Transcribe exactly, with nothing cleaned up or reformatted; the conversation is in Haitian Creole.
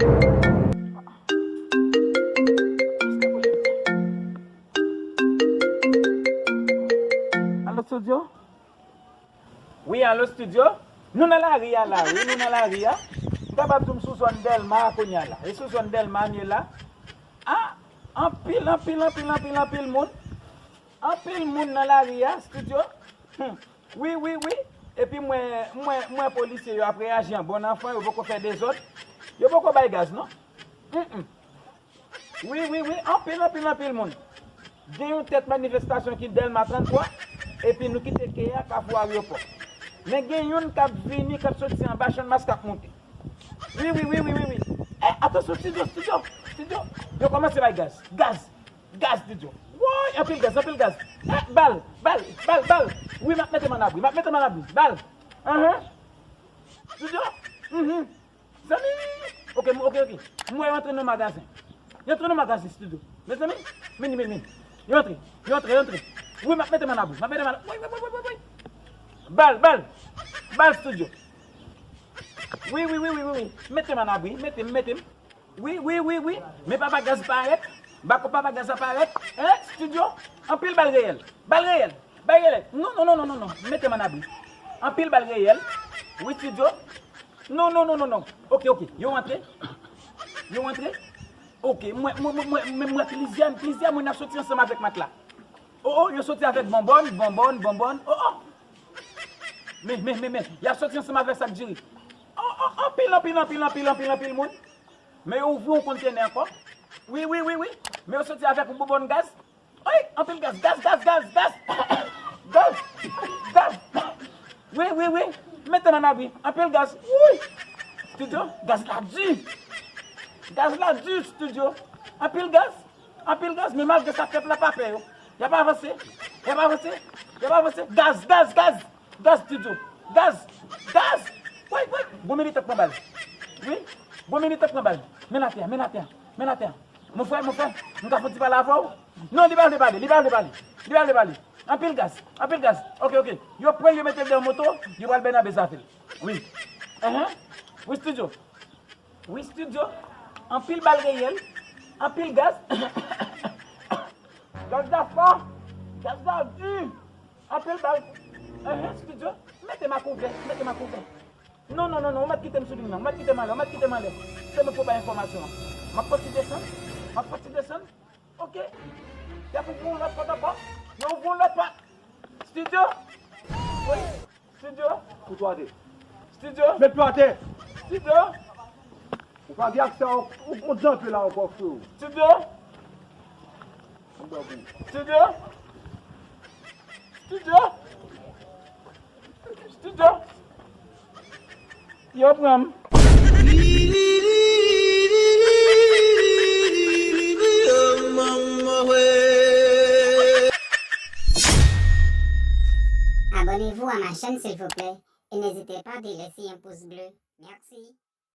Alo, studio? Wi, alo, studio? Nou nan lari a la, wi, nou nan lari a. M kapab di w m sou zòn Dèlma a kounye a la. E sou zòn Dèlma a m ye la. Ah, anpil, anpil, anpil, anpil, anpil moun. Anpil moun nan lari a, studio. Hmm. Wi, wi, wi. Epi mwen, mwen, mwen polisye yo ap reyaji an bon anfan, yo poko fè dezòd. Yo poko bay gaz, non. Mm, mm. Wi, wi, wi, anpil, anpil, anpil moun. Gen yon tèt manifestasyon ki Dèlma trannntwa, epi nou kite ke a Kafou Aryopò. Men gen youn k ap vini, k ap soti anba Channmas k ap monte. Wi, wi, wi, wi, wi, wi. Eh, atansyon, studio, studio, studio. Yo kòmanse bay gaz, gaz, gaz, studio. Woy, anpil gaz, anpil gaz. Eh, bal, bal, bal, bal. Wi, m ap mete m an abri, m ap mete m an abri. Bal. Ahan. Studio. Mhm. Zanmi! Ok, ok, ok. M wè yo antre nan magazen. Yo antre nan magazen, studio. Mezanmi, mini, mini, mini. Yo antre, yo antre, yo antre. Wi, m ap mete m an abri. M ap mete m an abri. Wi, wi, wi, wi, wi, wi. Bal, bal. Bal, studio. Wi, wi, wi, wi, wi, wi. Mete m an abri. Mete m, mete m. Wi, wi, wi, wi. Men papa gaz parèt. Bako papa gaz la parèt. Hein, studio? Anpil bal reyèl. Bal reyèl. Bal reyèl. Non, non, non, non, non, non. Mete m an abri. Anpil bal reyèl. Wi, studio. Non, non, non, non, non. Ok, ok. Yo antre. Yo antre. Ok. Mwen, mwen, mwen, mwen, mwen, mwen, plizyè, plizyè moun ap soti ansanm avèk mat la. Oh, oh, yo soti avèk bonbòn, bonbòn, bonbòn. Oh, oh. Men, men, men, men. Y ap soti ansanm avèk sak diri. Oh, oh, anpil, anpil, anpil, anpil, anpil, anpil moun. Men yo ouvri yon kontenè ankò. Wi, wi, wi, wi. Men yo soti avèk yon bonbòn gaz. Wi, anpil gaz, gaz, gaz, gaz, gaz. Gaz, gaz. Wi, wi, wi. Mete m an abri. Anpil gaz. Wi. Studio, gaz la di. Gaz la di, studio. Anpil gaz. Anpil gaz, men malgre sa, pèp la pa pè yo. Y ap avanse. Y ap avanse. Y ap avanse. Gaz, gaz, gaz. Gaz, studio. Gaz. Gaz. Woy, woy. Gon militè k pran bal. Wi. Gon militè k pran bal. Men atè a, men atè a, men atè a. Mon frè, mon frè, m ka fè yon ti pale avè w? Non, li pa vle pale, li pa vle pale. Li pa vle pale. Anpil gaz, anpil gaz. Ok, ok. Yo pran l, yo mete l nan moto, yo pral Bènabe zafè l. Wi. Ahan. Wi, studio. Wi, studio. Anpil bal reyèl. Anpil gaz. Gaz la fò. Gaz la di. Anpil bal. Ahan, studio. Mete m a kouvè, mete m a kouvè. Non, non, non, non, ou mèt kite m sou liy nan, ou mèt kite m anlè, ou mèt kite m anlè. Se mwen k pou bay enfòmasyon an. M ap fè ti desann, m ap fè ti desann. Ok. Y ap ouvri yon lòt pòt ankò. Yo ouvri yon lòt pòt. Studio. Wi. Studio. Fout ou atè. Studio. Met pye w atè. Studio. Ou pa gen aksè a yon, yon, yon danpe la ankò, freo. Studio. Yon danpe. Studio. Studio. Studio. Yo pran m. Abonnez-vous à ma chaîne, s'il vous plaît, et n'hésitez pas de laisser un pouce bleu. Merci.